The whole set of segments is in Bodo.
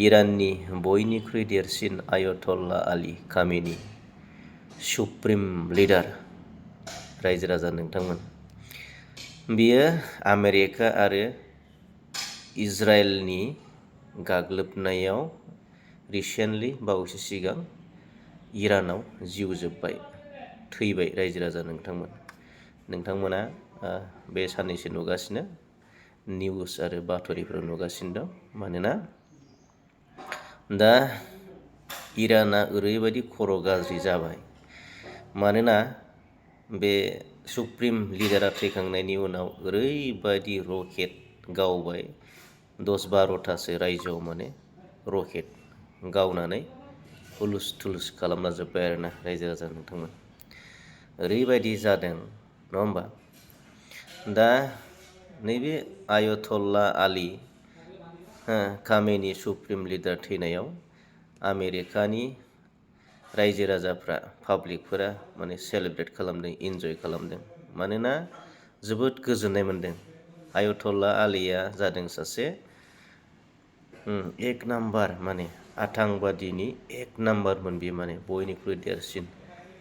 इराननि बयनिख्रुइ देरसिन आयतल्ला आली खामेनी सुप्रिम लिडार रायजो राजा नोंथांमोन। बियो आमेरिका आरो इजराइलनि गाग्लोबनायाव रिसेन्टलि बावैसो सिगां इरानाव जिउ जोब्बाय, थैबाय रायजो राजा नोंथांमोन। नोंथांमोना बे साननैसो नुगासिनो निउस आरो बाथ'रिफोराव नुगासिनो दं। मानोना दा इराना ओरैबायदि खर' गाज्रि जाबाय, मानोना बे सुप्रिम लिडारा थैखांनायनि उनाव ओरैबायदि रकेट गावबाय, 10-12थासो रायजोआव माने रकेट गावनानै हुलुस थुलुस खालामना जोब्बाय आरोना रायजो राजा नोंथांमोन। ओरैबायदि जादों, नङा होमबा? दा नैबे आयतल्ला आली खामेनी सुप्रिम लिडार थैनायाव आमेरिकानि रायजो राजाफ्रा, पाब्लिकफोरा माने सेलेब्रेट खालामदों, इन्जय खालामदों। मानोना जोबोद गोजोननाय मोनदों। आयतल्ला आलीया जादों सासे एक नाम्बार माने आतंकबादिनि एक नाम्बारमोन। बियो माने बयनिख्रुइ देरसिन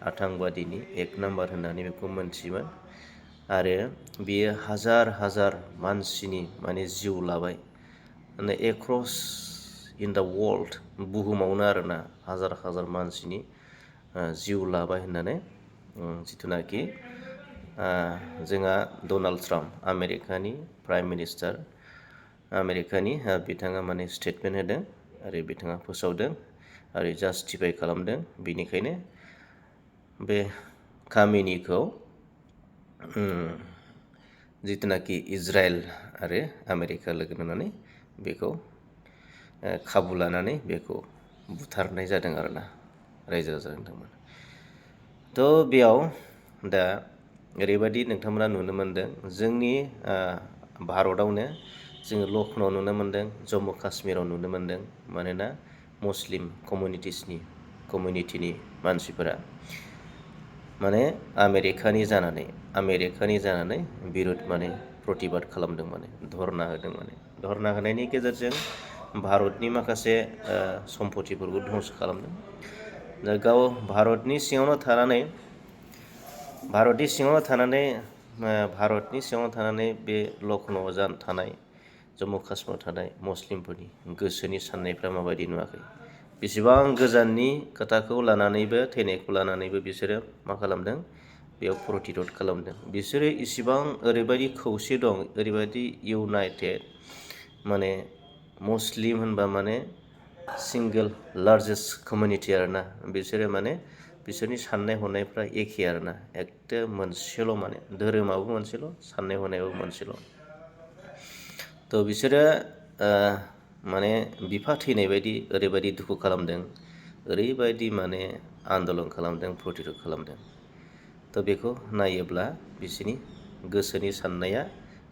आतंकबादिनि एक नाम्बार होननानै बेखौ मोनथियोमोन। आरो बियो हाजार हाजार मानसिनि माने जिउ लाबाय, माने एक्रस इन द वर्ल्ड, बुहुमावनो आरोना हाजार हाजार मानसिनि जिउ लाबाय होननानै जिथुनाखि जोंहा डनाल्ड ट्राम्प, आमेरिकानि प्राइम मिनिस्टार, आमेरिकानि बिथाङा माने स्टेटमेन्ट होदों आरो बिथाङा फोसावदों आरो जास्टिफाइ खालामदों। बेनिखायनो बे खामेनीखौ जिथुनाखि इजराइल आरो आमेरिका लोगो नांनानै बेखौ खाबु लानानै बेखौ बुथारनाय जादों आरोना रायजो राजा नोंथांमोन। थ' बेयाव दा ओरैबायदि नोंथांमोना नुनो मोनदों, जोंनि भारतआवनो जोङो लखनौआव नुनो मोनदों, जम्मु काश्मीराव नुनो मोनदों। मानोना मुस्लिम कमिउनिटिनि मानसिफोरा माने आमेरिकानि जानानै बिरुद माने प्रतिबाद खालामदों, माने धरना होदों। माने धरना होनायनि गेजेरजों भारतनि माखासे सम्पथिफोरखौ धंस खालामदों। दा गाव भारतनि सिङावनो थानानै बे लखनौआव थानाय, जम्मु काश्मीराव थानाय मुस्लिमफोरनि गोसोनि साननायफ्रा माबायदि नुवाखै? बेसेबां गोजाननि खोथाखौ लानानैबो, थैनायखौ लानानैबो बिसोरो मा खालामदों? बेयाव प्रतिरद खालामदों। बिसोरो इसिबां ओरैबायदि खौसे दं, ओरैबायदि इउनाइटेड, माने मुस्लिम होनबा माने सिंगोल लार्जेस्ट कमिउनिटि आरोना। बिसोरो माने बिसोरनि साननाय हनायफ्रा एखे आरोना, एखे मोनसेल', माने धोरोमाबो मोनसेल', साननाय हनायाबो मोनसेल'। थ' बिसोरो माने बिफा थैनाय बायदि ओरैबायदि दुखु खालामदों, ओरैबायदि माने आन्दलन खालामदों, प्रतिरद खालामदों। थ' बेखौ नायोब्ला बिसोरनि गोसोनि साननाया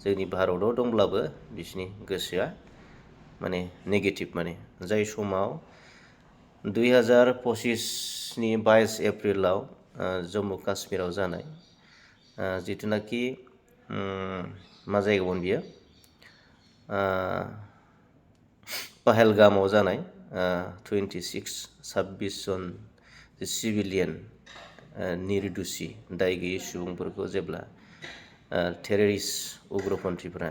जोंनि भारताव दंब्लाबो बिसोरनि गोसोआ माने नेगेटिभ। माने जाय समाव 2025नि 22 एप्रिलाव जम्मु काश्मीराव जानाय जिथुनाखि मा जायगामोन बियो, पहेलगामाव जानाय 26 जन सिभिलियान निरदुसि दाय गैयै सुबुंफोरखौ जेब्ला टेररिस्ट उग्रपन्थिफोरा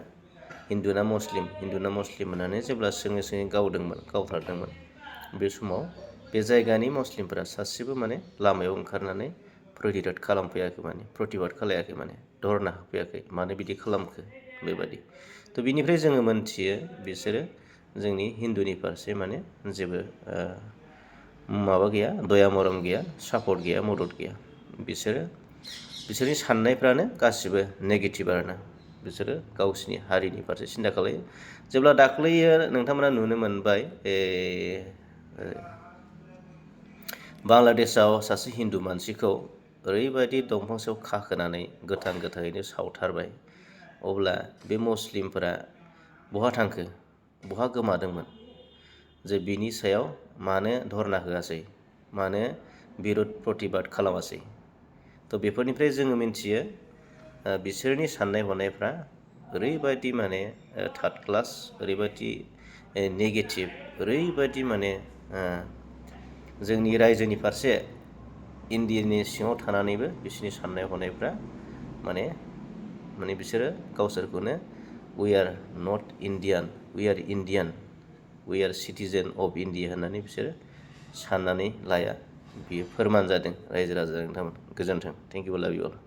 हिन्दु ना मुस्लिम होननानै जेब्ला सोङै गावथारदोंमोन, बे समाव बे जायगानि मुस्लिमफोरा सासेबो माने लामायाव ओंखारनानै प्रतिबाद खालायाखै, माने धरना होफैयाखै। मानो बिदि खालामखो बेबायदि? थ' बिनिफ्राय जोङो मोनथियो बिसोरो जोंनि हिन्दुनि फारसे माने जेबो माबा गैया, दया मरम गैया, सापर्ट गैया, मदद गैया। बिसोरनि साननायफ्रानो गासिबो नेगेटिभ आरोना। बिसोरो गावसिनि हारिनि फारसे सिन्था खालायो। जेब्ला दाख्लैयो नोंथांमोना नुनो मोनबाय, बांलादेशआव सासे हिन्दु मानसिखौ ओरैबायदि दंफां सायाव खाखोनानै गोथाङैनो सावथारबाय, अब्ला बे मुस्लिमफोरा बहा थांखो, बहा गोमादोंमोन? जे बिनि सायाव मानो धरना होआसै, मानो बिरुद प्रतिबाद खालामासै? थ' बेफोरनिफ्राय जोङो मिन्थियो बिसोरनि साननाय हनायफ्रा ओरैबायदि माने थार्ड क्लास, ओरैबायदि नेगेटिभ ओरैबायदि माने जोंनि रायजोनि फारसे इण्डियानि सिङाव थानानैबो बिसोरनि साननाय हनायफ्रा माने बिसोरो गावसोरखौनो we are not Indian we are Indian we are citizen of India होननानै बिसोरो साननानै लाया। बियो फोरमान जादों रायजो राजा नोंथांमोन। गोजोन्थों। थेंक इउ लाभ इउ अल।